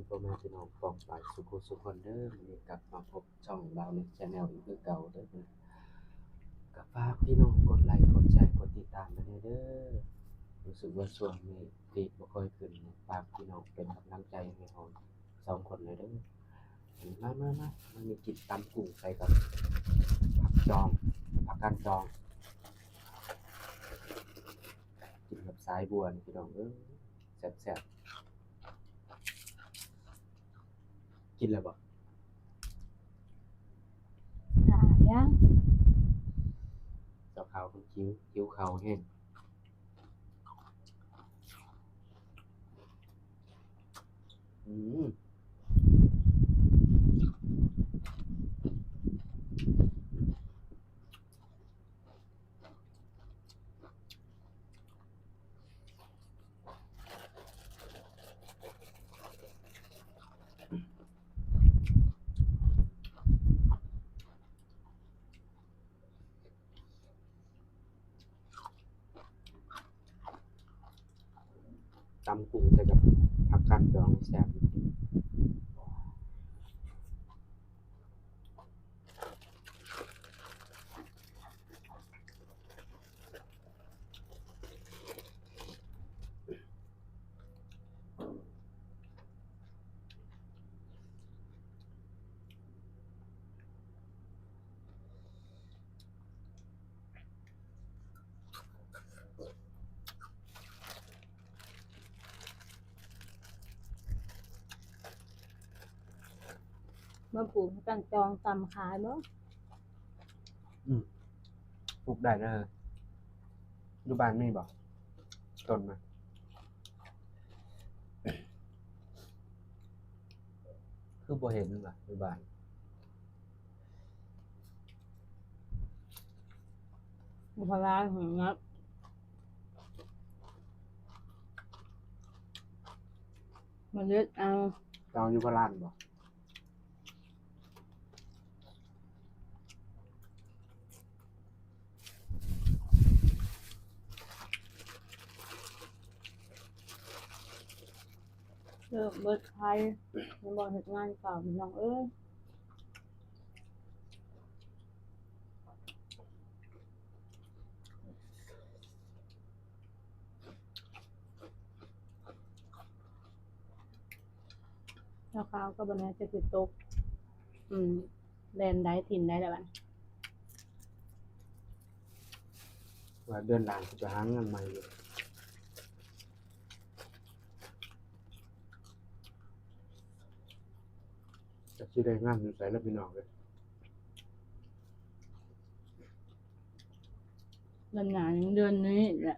ພໍ່ແມ່ພີ່ນ້ອງປ້ອງປາຍສຸຂູສຸຄົນເດີ. ມື້ນີ້ກັບມາພົບຊ່ອງລາວເນັດແຊນແນວອີກຄືເກົ່າເດີ. ກໍຝາກພີ່ນ້ອງກົດໄລ ກົດແຊ ກົດຕິດຕາມໃຫ້ແດ່ເດີ. ຮູ້ສຶກວ່າຊ່ວງນີ້ຟີດບໍ່ຄ່ອຍຂຶ້ນ, ຝາກພີ່ນ້ອງເປັນກຳລັງໃຈໃຫ້ເຮົາສອງຄົນແດ່ເດີ. ມາ ມາ ມາ ມາ ນີ້ກິນຕຳກຸ້ງໃສ່ກັບຜັກດອງ ຜັກກາດດອງ ກິນກັບສາຍບົວນີ້ພີ່ນ້ອງເອີຍ ແຊບໆ. ກິນແລ້ວບໍ່? ຖ້າຍັງ ສາວຂາວເພິ່ນຫິວ ຫິວເຂົ້າແຮງ. ອືມ ຕຳກຸ້ງໃສ່ກັບຜັກກາດດອງແຊບ. ມາປູກໃຫ້ຕັ້ງຈອງຕຳຂາຍບໍ່? ອືມ ປູກໄດ້ເດີ. ຢູ່ບ້ານມີບໍ່? ຕົ້ນນະ ຄືບໍ່ເຫັນວະ ຢູ່ບ້ານ. ບໍ່ພໍລາວຫຍັງເນາະ ມາເດັດເອົາ. ເຈົ້າຢູ່ໂຄລາດບໍ່? ເລີ່ມເບິດໄຟ ຍັງບໍ່ເຮັດງານເກົ່າ ພີ່ນ້ອງເອີຍ. ລາວຄາວກໍບໍ່ແນ່ໃຈຊິຕົກ ອືມ ແດນໃດຖິ່ນໃດແລ້ວບັດ ວ່າເດືອນໜ້າຊິໄປຫາງານໃໝ່ຢູ່. ຈັກຊິໄດ້ງານຢູ່ໃສລະພີ່ນ້ອງເອີຍ. ເດືອນໜ້າ ເດືອນນີ້ແຫຼະ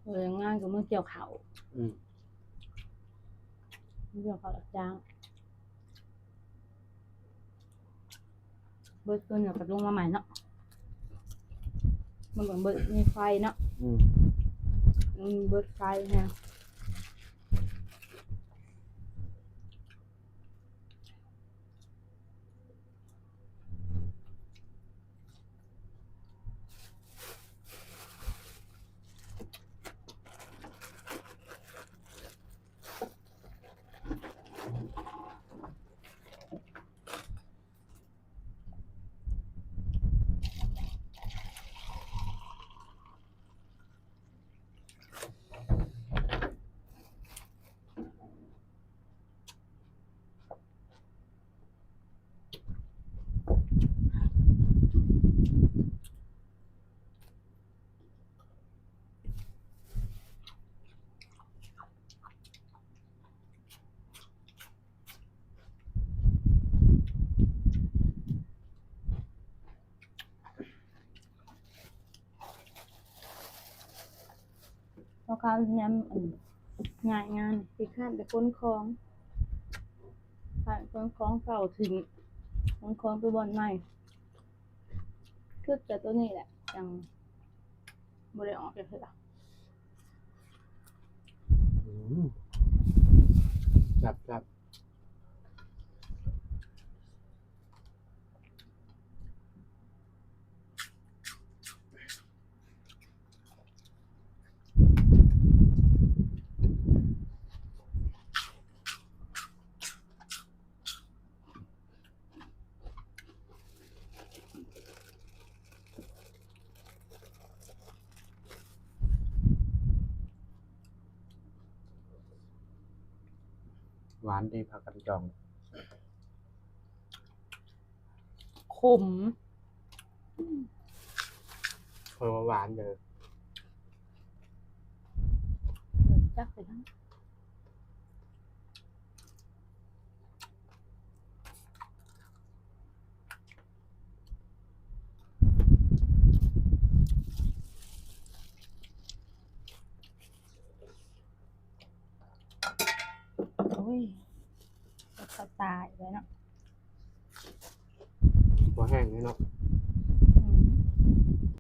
ເອີ ງານກໍມື້ກ່ຽວເຂົ້າ. ອືມ ກ່ຽວເຂົ້າຮັບຈ້າງ. ເບິດຕົວນີ້ກໍລົງມາໃໝ່ເນາະ ມັນກໍເບິດມີໄຟເນາະ. ອືມ ອືມ ເບິດໄຟແຮງ. ເພາະການຍາມ ອັນ ຍ້າຍງານ ຂີ້ຄ້ານແຕ່ຂົນຂອງ ຄ້ານຂົນຂອງເກົ່າຖິ້ມ ຂົນຂອງໄປບ່ອນໃໝ່. ຄິດແຕ່ໂຕນີ້ແຫຼະ ຈັ່ງບໍ່ໄດ້ອອກຈັກເທື່ອ. ອືມ ແຊບໆ. ຫວານດີ ພາກັນຈອງ ຂົມ ເພິ່ນວ່າຫວານເດີ ຈັກໄປທາງ